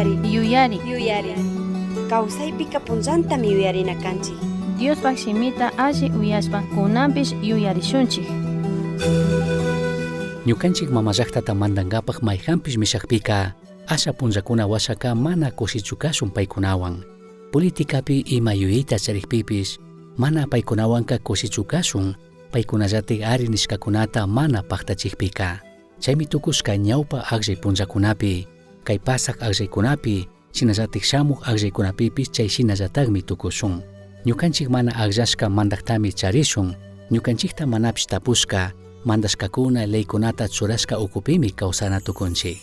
Yuyari. Yuyari. Yuyari. Kawsaypika punllantami yuyarina kanchik. Diospaj shimita alli uyashpa kunanpish yuyarishunchik. Ñukanchik mamallaqtata mandankapaq mayhanpish mishakpika asha punllakuna washaka mana kushichu kashun paykunawan. Politikapi ima yuyayta charikpipish mana paykunawanka kushichu kashun, paykunallatik ari nishkakunata mana paktachikpika. Chaymi tukushka ñawpa akllay punllakunapi, kay pasak akllaykunapi, shinallatik shamuq akllaykunapipish chay shinallatakmi tukushun. Ñukanchik mana akllashka mandaktami charishun, ñukanchikta manapish tapushka, mandashkakuna leykunata churashka ukupimi kawsana tukunchik.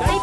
Kay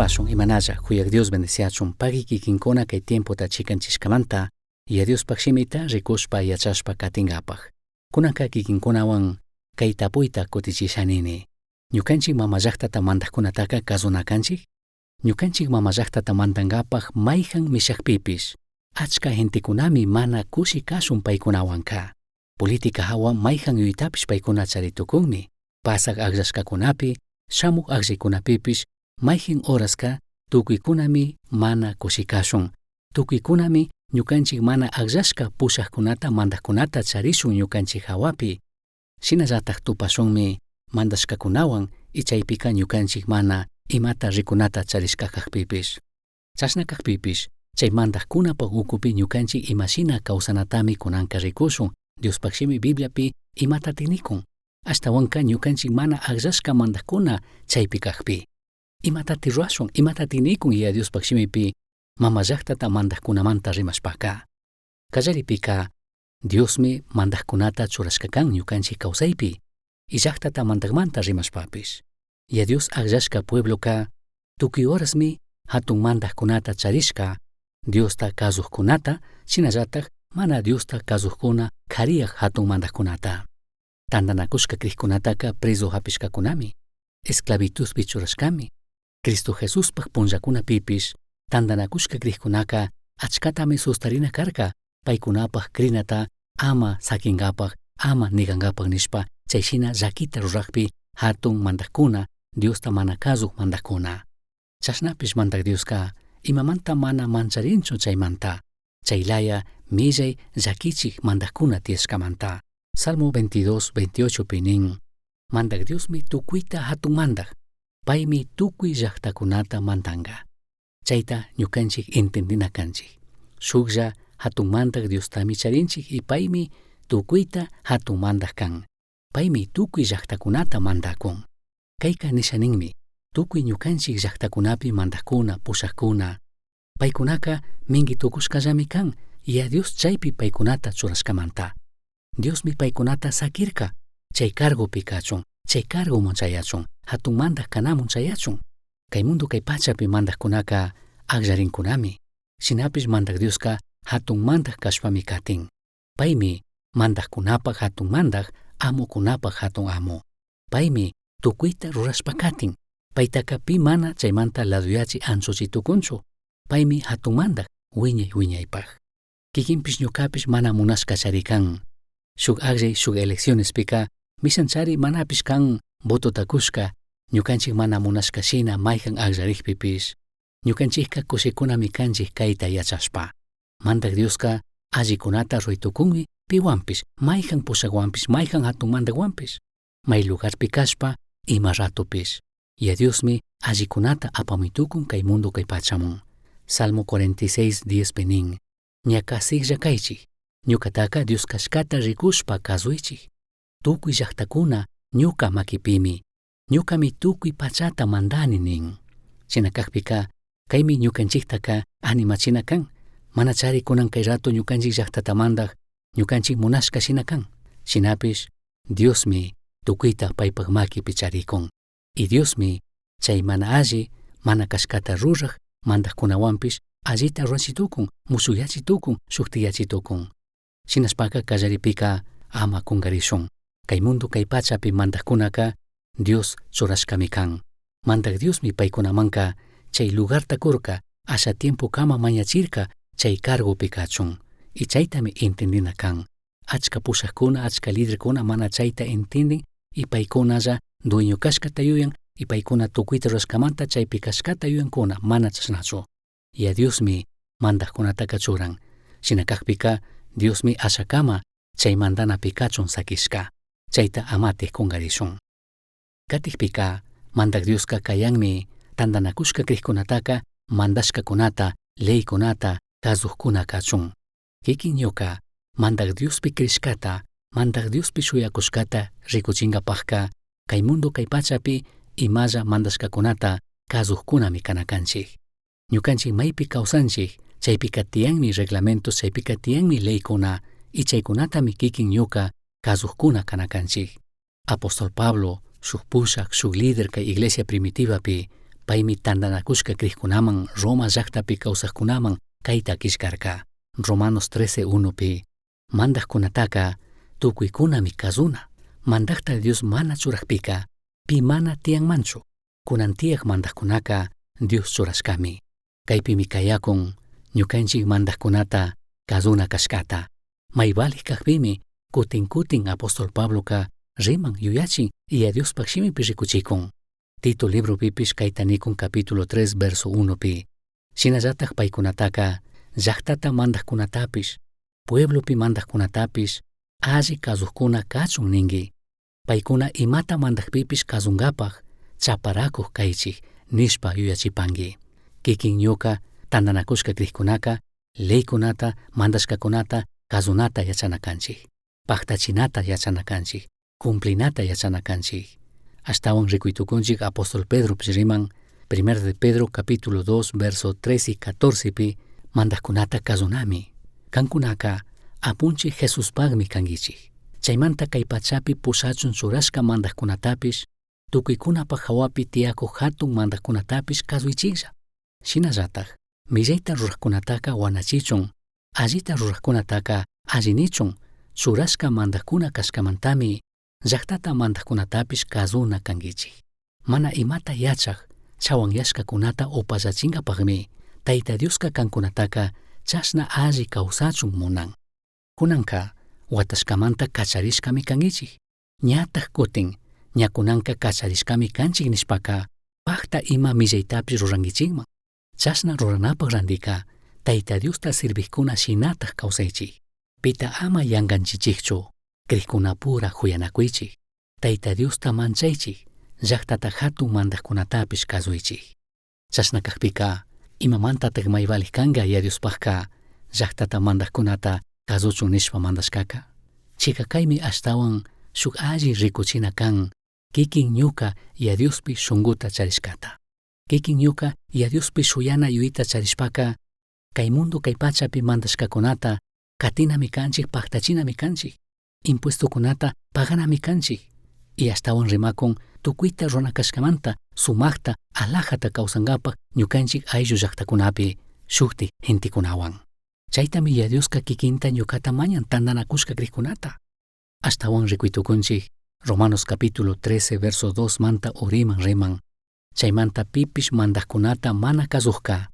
Tupashun imanalla Juyaj Dios bendeciachun pagui kikinkuna kay tiempota chikanchishkamanta Yaya Diospaj shimita rikushpa yachashpa katingapaj. Kunanka kikinkunawan kay tapuyta kutichisha nini. Ñukanchik mama llaktata mandajkunataka kazuna kanchik? Ñukanchik mama llaktata mandangapaj mayjan mishakpipish, achka gentekunami mana kushi kashun paykunawanka. Política hawa mayjan yuyaytapish paykuna charitukunmi. Pasaj akllashkakunapi, shamuk akllaykunapipish mayjin horaska tukuykunami mana kushi kashun. Tukuykunami ñukanchik mana akllashka pushakkunata mandajkunata charishun ñukanchik hawapi. Shinallataj tupashunmi mandashkakunawan y chaypika ñukanchik mana imata rikunata charishka kakpipish. Chashna kakpipish, chay mandajkunapaj ukupi ñukanchik imashina kawsanatami kunanka rikushun, Diospaj shimi Bibliapi imatatik nikun, ashtawanka ñukanchik mana akllashka mandajkuna chaypi kakpi. Imatati rurashun, imatati nikun Yaya Diospaj shimipi mama llaktata mandajkunamanta rimashpaka. Kallaripika, Diosmi mandajkunata churashka kan ñukanchik kawsaypi, y llaktata mandajmanta rimashpapish. Yaya Dios akllashka puebloka tukuy horasmi hatun mandajkunata charishka, Diosta kazujkunata, shinallataj mana Diosta kazujkuna kariyaj hatun mandajkunata. Tandanakushka crijkunataka preso hapishkakunami, esclavitudpi churashkami. Cristo Jesuspaj punllakunapipish tandanakushka crijkunaka achkatami sustarina karka paykunapaj crinata ama sakinkapaj, ama negankapaj nishpa chay shina llakita rurakpi hatun mandajkuna, Diosta mana kazuj mandajkuna. Chashnapish Mandaj Dioska imamanta mana mancharinchu chaymanta, chaylaya millay llakichik mandajkuna tiyashkamanta. Salmo 22, 28 pi nin, Mandaj Diosmi tukuyta hatun mandaj, paymi tukuy llaktakunata mandanka. Chayta ñukanchik entendina kanchik. Shuklla hatun mandaj Diostami charinchik y paymi tukuyta hatun mandaj kan. Paymi tukuy llaktakunata mandakun. Kayka nisha ninmi, tukuy ñukanchik llaktakunapi mandajkuna, pushakuna, paykunaka mingi tukushkallami kan, Yaya Dios chaypi paykunata churashkamanta. Diosmi paykunata sakirka, chay cargopi kachun, chay cargoman chayachun, hatun mandaj kanamun chayachun. Kay mundo kay pachapi mandajkunaka akllarinkunami. Shinapish Mandaj Dioska hatun mandaj kashpami katin. Paymi mandajkunapaj hatun mandaj, amukunapaj hatun amo. Paymi tukuyta rurashpa katin. Paytaka pi mana chaymanta laduyachi anchuchi tukunchu. Paymi hatun mandaj wiñay wiñaypaj. Kikinpish ñukapish mana munashka chari kan. Shuk akllay shuk eleccionespika mishanchari manapish kan votota kushka ñukanchik mana munashka shina mayjan akllarikpipish. Ñukanchikka kushikunami kanchik kayta yachashpa. Mandaj Dioska allikunata ruraytukunmi piwanpish, mayjan pushakwanpish, mayjan hatun mandajwanpish. May lugarpi kashpa, ima ratopish. Yaya Diosmi allikunata apamuytukun kay mundo kay pachamun. Salmo 46, 10 pi nin, Ña kasiklla kaychik, ñukataka Dios kashkata rikushpa kazuychik. Tukuy llaktakuna ñuka makipimi, ñukami tukuy pachata mandani nin. Shina kakpika, kaymi ñukanchiktaka animachina kan, mana chari kunan kay rato ñukanchik llaktata mandaj, ñukanchik munashka shina kan. Shinapish, Diosmi tukuyta paypak makipi charikun. Y Diosmi chay mana alli, mana kashkata ruraj mandajkunawanpish allita rurachitukun, mushuyachitukun, shuktiyachitukun. Shinashpaka kallaripika ama kunkarishun. Kay mundo kay pachapi mandajkunaka Dios churashkami kan. Mandaj Diosmi paykunamanka chay lugarta kurka, asha tiempo kama mañachirka chay cargopi kachun. Y chaytami entendina kan. Achka pushakuna, achka liderkuna mana chayta entienden y paykunalla dueño kashkata yuyan y paykuna tukuyta rurashkamanta chaypi kashkata yuyankuna mana chashnachu. Yaya Diosmi mandajkunataka churan. Shina kakpika Diosmi ashakama chay mandanapi kachun sakishka. Chayta amatik kunkarishun. Katikpika Mandaj Dioska kayanmi tandanakushka crijkunataka mandashkakunata, leykunata kazujkuna kachun. Kikin ñuka Mandaj Diospi crishkata, Mandaj Diospi shuyakushkata rikuchinkapajka kay mundo kay pachapi imalla mandashkakunata kazujkunami kana kanchik. Ñukanchik maypi kawsanchik, chaypika tiyanmi reglamentos, chaypika tiyanmi leykuna, y chaykunatami kikin ñuka kazujkuna kana kanchik. Apóstol Pablo, shuk pushak, shuk líder kay iglesia primitivapi, Paimi tandanacushca crijcunaman Roma llajtapi causajcunaman caita quillcarca. Romanos 13 1pi mandajcunataca tucuicunami cazuna. Mandajta Dios mana churajpica pi mana tiyanmanchu. Cunan tiyaj mandajcunaca Dios churashcami. Caipimi cayacun ñucanchik mandajcunata cazuna cashcata. May valij cajpimi cutin cutin apóstol Pabloca riman yuyachin y a Diospaj shimipi ricuchicun. Tito libropipish caita nicun capítulo 3 verso 1pi. Shinallataj paicunataca llajtata mandajcunatapish, pueblopi mandajcunatapish alli cazujcuna cachun ningui. Paicuna imata mandajpipish cazungapaj chaparacuj caichij nishpa yuyachipangui. Kikin ñuca tandanacushca crijcunaca leycunata mandashcacunata cazunata yachana canchij. Pajtachinata yachana canchij. Cumplinata yachana canchij. Ashtawan ricuitucunchik apóstol Pedropish riman, primer de Pedro capítulo 2 verso 3 y 14 pi mandajcunata cazunami. Cancunaca apunchij Jesuspajmi canguichij. Chaimanta cai pachapi pushachun churashca mandajcunatapish, tucuicunapaj jahuapi tiyacuj jatun mandajcunatapish cazuichijlla. Shinallataj, millaita rurajcunataca huanachichun, allita rurajcunataca alli nichun, churashca mandajcuna cashcamantami llajtata mandajcunatapish cazuna canguichij. Mana imata yachaj, chahuanyashcacunata upallachingapajmi, Taita Diosca cancunataca chashna alli causachun munan. Cunanca, huatashcamanta cacharishcami canguichij. Ñataj cutin, ña cunanca cacharishcami canchij nishpaca, pajta ima millaitapish ruranguichijman. Chashna ruranapaj randica, Taita Diosta sirvijcuna shinataj causaichij. Pita ama yanganchichijchu, crijcunapura juyanacuichij. Taita Diosta manchaichij, llajtata jatun mandajcunatapish cazuichij. Chashna cajpica, imamantataj may valij canga Yaya Diospajca llajtata mandajcunata cazuchun nishpa mandashcaca? Chica caimi ashtahuan shuj alli ricuchina can kikin ñuca Yaya Diospi shunguta charishcata. Kikin ñuca Yaya Diospi shuyana yuyita charishpaca, cai mundo cai pachapi mandashcacunata catinami canchij, pajtachinami canchij, impuestocunata paganami canchij. Y ashtahuan rimacun tucuita runa cashcamanta sumajta alajata causangapaj ñucanchij ayllu llajtacunapi shujti gentecunahuan. Chaitami Yaya Diosca kikinta ñucata mañan tandanacushca crijcunata. Ashtahuan ricuitucunchij Romanos capítulo 13 verso 2 manta uriman riman. Chaimanta pipish mandajcunata mana cazujca,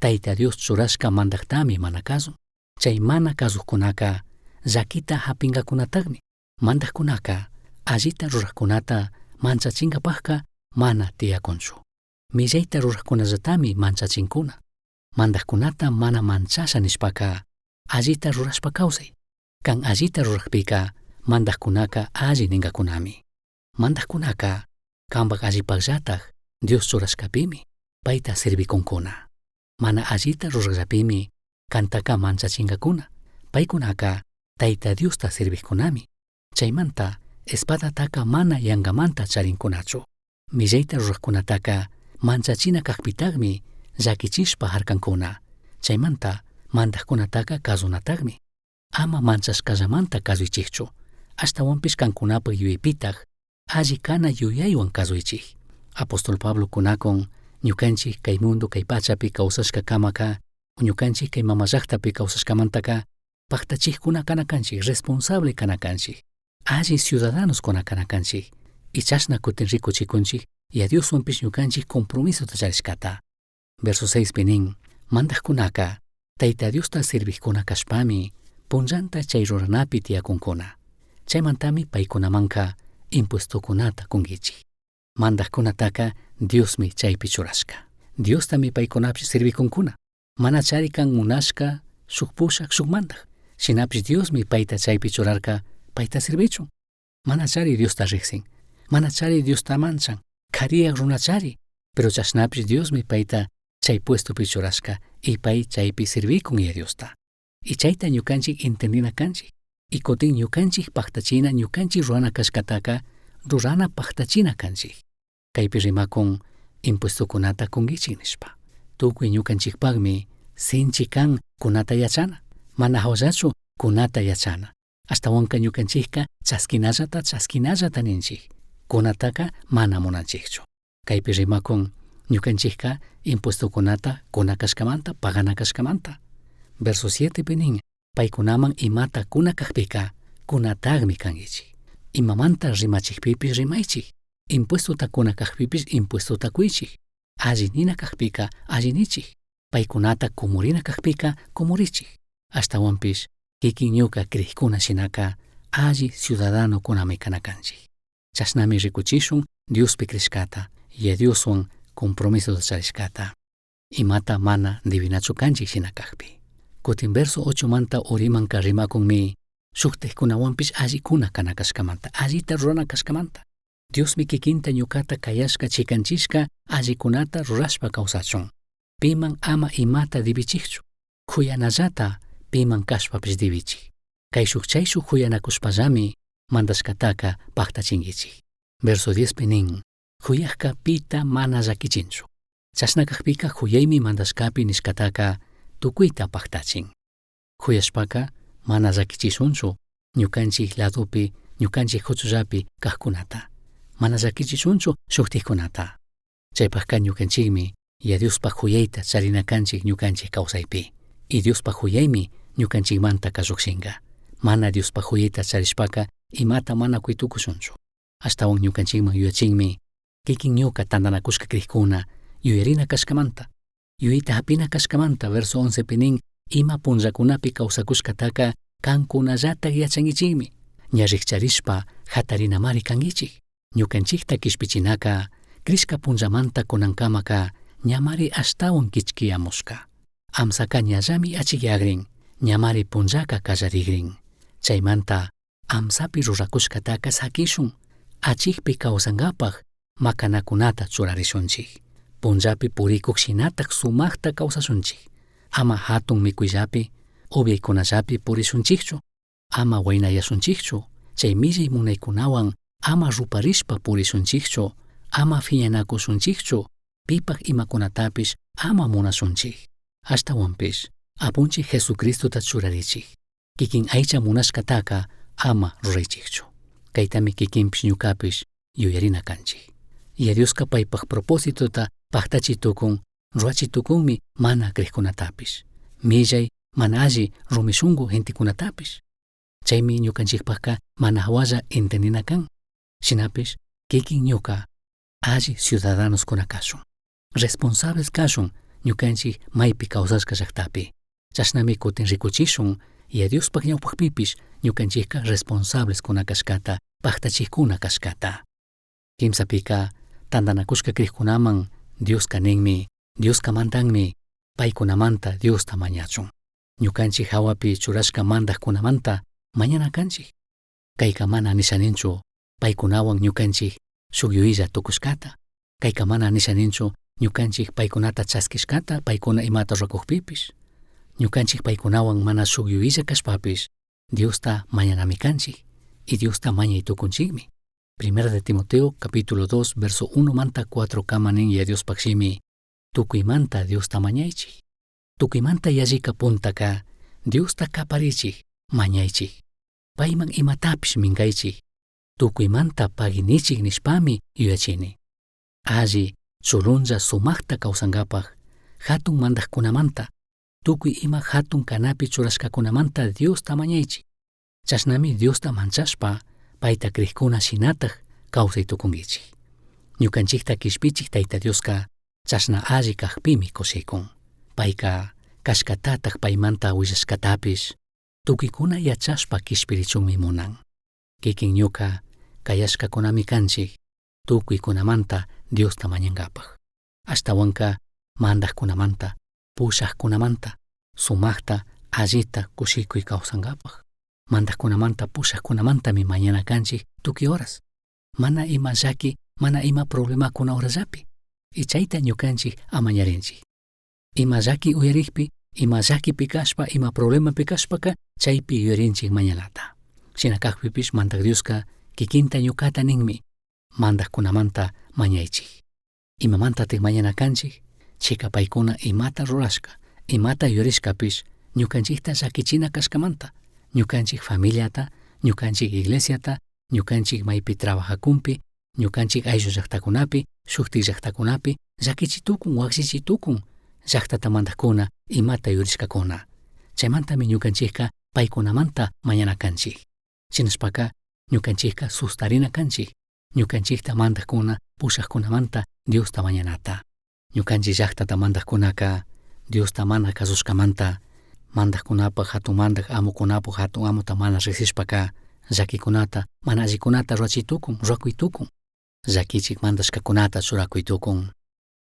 Taita Dios churashca mandajtami mana cazun. Chai mana cazujcunaca llaquita japingacunatajmi. Mandajcunaca allita rurajcunata manchachingapajca mana tiyacunchu. Millaita rurajcunallatami manchachincuna. Mandajcunata mana manchasha nishpaca allita rurashpa causai. Can allita rurajpica mandajcunaca alli ningacunami. Mandajcunaca cambaj allipajllataj Dios churashcapimi paita servicuncuna. Mana allita rurajllapimi cantaca manchachingacuna. Paicunaca Taita Diosta servijcunami. Chaimanta espadataka mana yangamanta charincunachu. Millaita rurajcunataca manchachina cajpitajmi llaquichishpa jarcancuna. Chaimanta mandajcunataca cazunatajmi. Ama manchashcallamanta cazuichijchu. Ashtahuanpish cancunapaj yuyaipitaj alli cana yuyaihuan cazuichij. Apóstol Pablo cunacun ñucanchij cai mundo cai pachapi causashcacamaca ñucanchij cai mama llajtapi causashcamantaca pajtachijcuna cana canchij, responsable cana canchij, alli ciudadanos cuna cana canchij. Y chashna cutin ricuchicunchij Yaya Dioshuanpish ñucanchij compromisota charishcata. Verso 6 pi nin, mandajcunaca Taita Diosta servijcuna cashpami punllanta chai ruranapi tiyacuncuna. Chaimantami paicunamanca impuestocunata cunguichij. Mandajcunataca Diosmi chaipi churashca. Diostami paicunapish servicuncuna. Mana chari can munashca shuj pushaj shuj mandaj. Shinapish Diosmi paita chaipi churarca paita servichun. Mana chari Diosta rijsin. Mana chari Diosta manchan. Cariyaj runachari. Pero chashnapish Diosmi paita chai puestopi churashca y pai chaipi servicun Yaya Diosta. Y chaita ñucanchij entendina canchij. Y cutin ñucanchij pajtachina ñucanchij rurana cashcataca rurana pajtachina canchij. Caipi rimacun impuestocunata cunguichij nishpa. Tucui ñucanchijpajmi sinchi can cunata yachana. Mana jahuallachu cunata yachana. Ashtahuanca ñucanchijca chasquinallata chasquinallata ninchij. Cunataca mana munanchijchu. Caipi rimacun Ñucanchijca impuestocunata cuna cashcamanta, pagana cashcamanta. Verso 7 nin, paicunaman imata cuna cajpica, cunatagmi canguichij. Imamanta rimachijpipish rimaichij. Impuestota cuna cajpipish impuestota cuichij. Alli nina cajpica alli nichij. Paicunata cumurina cajpica cumurichij. Ashtahuanpish kikin ñuca crijcuna shinaca alli ciudadano-cunami cana canchij. Chashnami ricuchishun Diospi crishcata y Dioshuan compromisota charishcata. Imata mana dibinachu canchij shina cajpi. Cutin verso 8 manta urimanca rimacunmi shujtajcunahuanpish allicuna cana cashcamanta, allita rurana cashcamanta. Diosmi kikinta ñucata cayashca chicanchishca allicunata rurashpa causachun. Piman ama imata dibichijchu. Juyanallata piman cashpapish dibichij. Caishuj chaishuj juyanacushpallami mandashcataca pajtachinguichij. Verso 10 pi nin, juyajca pita mana llaquichinchu. Chashna cajpica juyaimi mandashcapi nishcataca tucuita pajtachin. Juyashpaca mana llaquichishunchu ñucanchij ladopi, ñucanchij juchullapi cajcunata. Mana llaquichishunchu shujtijcunata. Chaypajca ñucanchijmi Yaya Diospaj juyaita charina canchij ñucanchij causaipi. Y Diospaj juyaimi ñucanchijmantaca llujshinga. Mana Diospaj juyaita charishpaca imata mana cui tucushunchu. Ashtahuan ñucanchijman yuyachinmi kikin ñuca tandanacushca crijcuna yuyarina cashcamanta, yuyaita japina cashcamanta. Verso 11 pi nin, ima punllacunapi causacushcataca cancunallataj yachanguichijmi. Ña rijcharishpa jatarinamari canguichij. Ñucanchijta quishpichinaca crishca punllamanta cunancamaca ñamari ashtahuan quichquiyamushca. Amsaca ñallami achijyagrin, ñamari punllaca callarigrin. Chaimanta amsapi ruracushcataca saquishun, achijpi causangapaj macanacunata churarishunchij. Punllapi puricuj shinataj sumajta causashunchij. Ama jatun micuillapi, ubyaicunallapi purishunchijchu. Ama huainayashunchijchu, chai millai munaicunahuan ama ruparishpa purishunchijchu, ama fiñanacushunchijchu, pipaj imacunatapish ama munashunchij. Ashtahuanpish Apunchij Jesucristota churarichij. Kikin aicha munashcataca ama ruraichijchu. Caitami kikinpish ñucapish yuyarina canchij. Yaya Diosca paipaj propositota pajtachi tucun, rurachi tucunmi mana crijcunatapish, millai, mana alli rumi shungu gentecunatapish. Chaimi ñucanchijpajca mana jahualla entendina can. Shinapish kikin ñuca alli ciudadanoscuna cashun. Responsables cashun ñucanchij maipi causashca llajtapi. Chashnami cutin ricuchishun Yaya Diospaj ñaupajpipish ñucanchijca responsablescuna cashcata, pajtachijcuna cashcata. Quimsapica tandanacushca crijcunaman Diosca ninmi, Diosca mandanmi, paicunamanta Diosta mañachun. Ñucanchij jahuapi churashca mandajcunamanta mañana canchij. Caica mana nisha ninchu paicunahuan ñucanchij shuj yuyilla tucushcata. Caica mana nisha ninchu ñucanchij paicunata chasquishcata paicuna imata ruracujpipish. Ñucanchij paicunahuan mana shuj yuyilla cashpapish Diosta mañanami canchij y Diosta mañai tucunchijmi. Primera de Timoteo capítulo 2 verso 1 manta 4 cama nin Yaya Diospaj shimi, tucuimanta Diosta mañaichij. Tucuimanta yallica puntaca Diosta caparichij, mañaichij. Paiman imatapish mingaichij. Tucuimanta pagui nichij nishpami yuyachini. Alli, chulunlla sumajta causangapaj, jatun mandajcunamanta, tucui ima jatun canapi churashcacunamanta Diosta mañaichij. Chashnami Diosta manchashpa, paita crijcuna shinataj causai tucunguichij. Ñucanchijta quishpichij Taita Diosca chashna alli cajpimi cushicun. Paica cashcatataj paimanta huillashcatapish tucuicuna yachashpa quishpirichunmi munan. Kikin ñuca cayashcacunami canchij tucuicunamanta Diosta mañangapaj. Ashtahuanca mandajcunamanta, pushajcunamanta, sumajta, allita cushicui causangapaj. Mandajcunamanta, pushajcunamantami mañana canchij tucui horas. Mana ima llaqui, mana ima problemacuna horallapi. Y chaita ñucanchij amañarinchij. Ima llaqui uyarijpi, ima llaquipi cashpa, ima problemapi cashpaca chaipi yuyarinchij mañanata. Shina cajpipish Mandaj Diosca kikinta ñucata ninmi, mandajcunamanta mañaichij. Imamantataj mañana canchij? Chica paicuna imata rurashca, imata yuyarishcapish ñucanchijta llaquichina cashcamanta, ñucanchij familiata, ñucanchij iglesiata, ñucanchij maipi trabajacunpi, ñucanchij ayllu llajtacunapi, shujtij llajtacunapi Llaquichi tucun, huajllichi tucun llajtata mandajcuna imata yurishcacuna. Chaimantami ñucanchijca paicunamanta mañana canchij. Shinashpaca ñucanchijca sustarina canchij. Ñucanchijta mandajcuna pushajcunamanta Diosta mañanata. Ñucanchij llajtata mandajcunaca Diosta mana cazushcamanta mandajcunapaj jatun mandaj amucunapaj jatun amuta mana rijsishpaca llaquicunata mana allicunata rurachui tucun, ruracui tucun. Llaquichij mandashcacunata churacui tucun.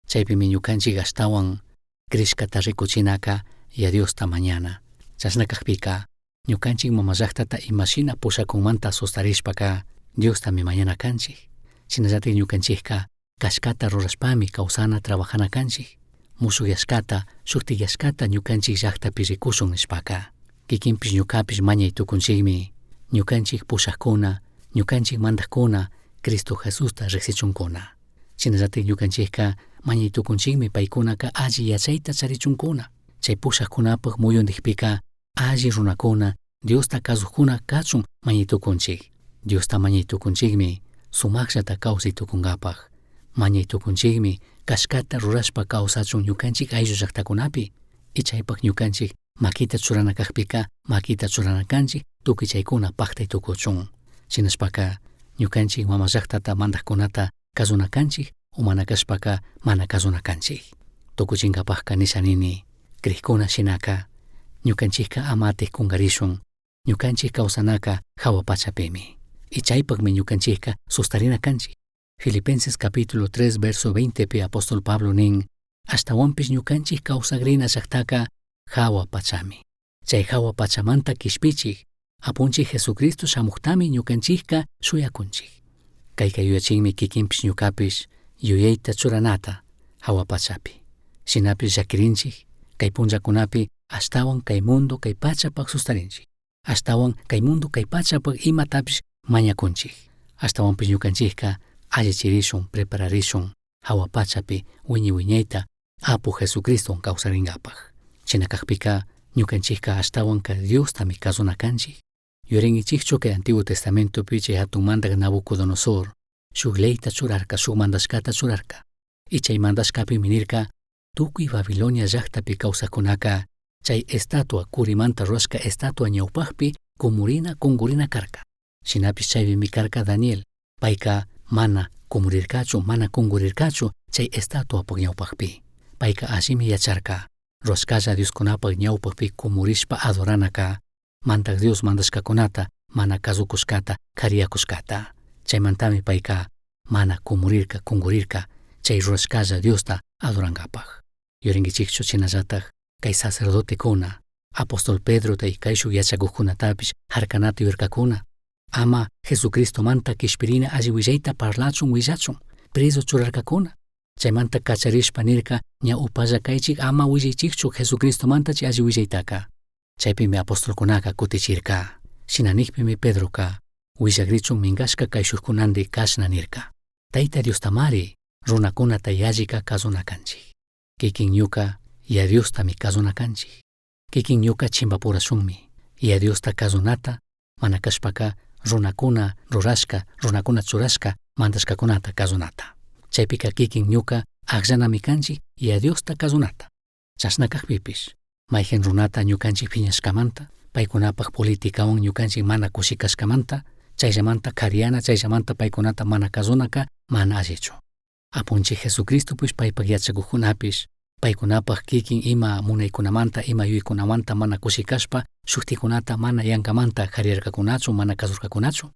Chaipimi ñucanchij ashtahuan crishcata ricuchinaca Yaya Diosta mañana. Chashna cajpica ñucanchij mama llajtata ima shina pushacunmanta sustarishpaca Diostami mañana canchij. Shinallataj ñucanchijca cashcata rurashpami causana trabajana canchij. Mushujyashcata, shujtiyashcata ñucanchij llajtapi ricushun nishpaca. Kikinpish ñucapish mañai tucunchijmi. Ñucanchij pushajcuna, ñucanchij mandajcuna Cristo Jesusta rijsichuncuna. Shinallataj ñucanchijca mañai tucunchijmi paicunaca alli yachaita charichuncuna. Chai pushajcunapaj muyundijpica alli runacuna, Diosta cazujcuna cachun mañai tucunchij. Diosta mañai tucunchijmi sumajllata causai tucungapaj. Mañai tucunchijmi cashcata rurashpa causachun ñucanchij ayllu llajtacunapi. Y chaipaj ñucanchij maquita churana cajpica maquita churana canchij tucui chaicuna pajtai tucuchun. Shinashpaca ñucanchij mama llajtata mandajcunata cazuna canchij o mana cashpaca mana cazuna canchij. Tucuchingapajca nisha nini, crijcuna shinaca ñucanchijca ama atij cungarishun, ñucanchij causanaca jahua pachapimi. Y chaipajmi ñucanchijca sustarina canchij. Filipenses capítulo 3 verso 20 pi apóstol Pablo nin, ashtahuanpish ñucanchij causagrina llajtaca jahua pachami. Chai jahua pachamanta quishpichij, Apunchij Jesucristo shamujtami ñucanchijca shuyacunchij. Caica yuyachinmi kikinpish ñucapish yuyaita churanata jahua pachapi. Shinapish llaquirinchij, cai punllacunapi ashtahuan cai mundo cai pachapaj sustarinchij. Ashtahuan cai mundo cai pachapaj imatapish mañacunchij. Ashtahuanpish ñucanchijca allichirishun, prepararishun jahua pachapi huiñi huiñaita Apu Jesucristo causaringapaj. Shina cajpica ñucanchijca ashtahuanca Diostami cazuna canchij. Yuyaringuichijchu cai Antiguo Testamentopi chay jatun mandaj Nabucodonosor shuj leyta churarca, shuj mandashcata churarca. Y chay mandashcapimi nirca tucui Babilonia llajtapi causajcunaca chay estatua curimanta rurashca estatua ñaupajpi cumurina cungurina carca. Shinapish chaipimi carca Daniel, paica mana cumurircachu, mana cungurircachu chay estatuapaj ñaupajpi. Paica allimi yacharca, rurashcalla Dioscunapaj ñaupajpi cumurishpa adoranaca, Mandaj Dios mandashcacunata mana cazucushcata, cariyacushcata. Chaimantami paica mana cumurirca, cungurirca chay rurashcalla Diosta adorangapaj. Yuyaringuichijchu shinallataj cai sacerdotecuna, apóstol Pedrota y caishuj yachacujcunatapish jarcanata yuyarcacuna. Ama Jesucristomanta quishpirina alli huillaita parlachun huillachun, prezo churarcacuna. Chaimanta cacharishpa nirca ña upalla caichij ama huillaichijchu Jesucristomanta chay alli huillaitaca. Chaipimi apostolcunaca cutichirca. Shina nijpimi Pedroca huillagrichun mingashca caishujcunandi cashna nirca. Taita Diostamari runacunata yallica cazuna canchij. Kikin ñuca Yaya Diostami cazuna canchij. Kikin ñuca chimbapurashunmi. Yaya Diosta cazunata mana cashpaca runacuna rurashca, runacuna churashca mandashcacunata cazunata. Chaipica kikin ñuca agllanami canchij Yaya Diosta cazunata. Chashna cajpipish, maijan runata ñucanchij piñashcamanta, paicunapaj politicahuan ñucanchij mana cushi cashcamanta, chaillamanta cariana, chaillamanta paicunata mana cazunaca mana allichu. Apunchij Jesucristopish paipaj yachacujcunapish, paicunapaj kikin ima munaicunamanta, ima yuyicunamanta mana cushi cashpa, shujticunata mana yangamanta jariyarcacunachu, mana cazurcacunachu.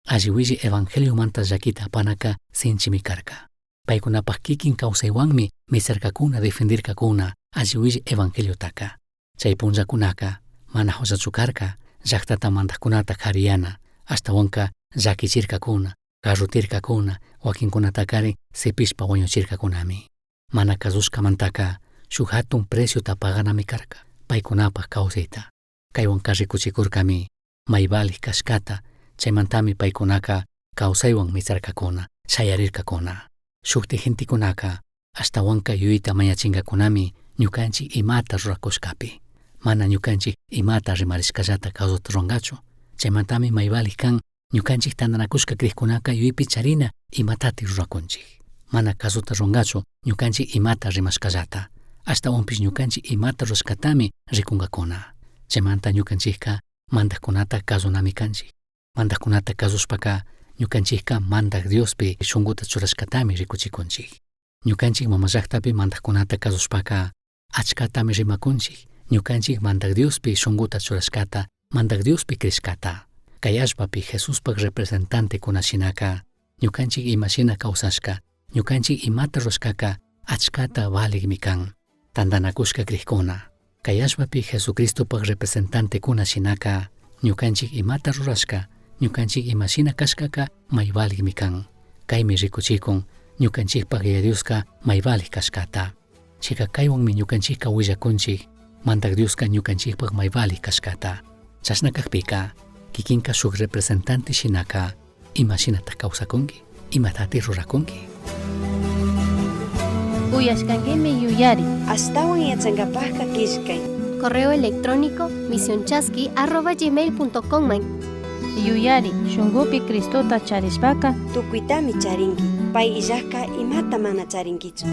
Alli huillai evangeliomanta llaquita apanaca sinchimi carca. Paicunapaj kikin causaihuanmi misarcacuna, defendircacuna alli huillai evangeliotaca. Chai punllacunaca mana juchachu carca, llajtata mandajcunata jariyana, ashtahuanca llaquichircacuna, garrotircacuna, huaquincunatacarin sipishpa huañuchircacunami. Mana cazushcamantaca shuj jatun preciota paganami carca, paicunapaj causaita. Caihuanca ricuchicurcami, mai valij cashcata, chaimantami paicunaca causaihuan mitsarcacuna, shayarircacuna. Shujti gentecunaca ashtahuanca yuyita mañachingacunami ñucanchij imata ruracushcapi. Mana ñucanchij imata rimarishcallata cazuta rurangachu. Chaimantami mai valij can ñucanchij tandanacushca crijcunaca yuyaipi charina imatati ruracunchij. Mana casuta rurangachu ñukanchik imata rimashkallata. Ashtawanpish ñukanchik imata rurashkatami rikunkakuna. Chaymanta ñukanchikka mandajkunata kazunami kanchik. Mandajkunata kazushpaka ñukanchikka Mandaj Diospi shunkuta churashkatami rikuchikunchik. Ñukanchik mama llaktapi mandajkunata kazushpaka achkatami rimakunchik. Ñukanchik Mandaj Diospi shunkuta churashkata, Mandaj Diospi crishkata. Kay allpapi Jesuspak representantekuna shinaka ñukanchik imashina kawsashka, ñukanchik imata rurashkaka achkata valikmi kan. Tantanakushka crijkuna. Kay allpapi Jesucristopak representantekuna shinaka ñukanchik imata rurashka, ñukanchik imashina kashkaka may valikmi kan. Kaymi rikuchikun ñukanchikpak Yaya Dioska may valik kashkata. Chika kaywanmi ñukanchikka willakunchik Mandaj Dioska ñukanchikpak may valik kashkata. Chashna kakpika kikinka shuk representante shinaka imashinatak kawsakunki, imatati rurakunki. Uyashkankimi yuyari. Ashtawan yachankapajka killkay. Correo electrónico misionchasqui@gmail.com man. Yuyari shunkupi Cristota charishpaka Tukuytami charinki. Pay illajka imata mana charinkichu.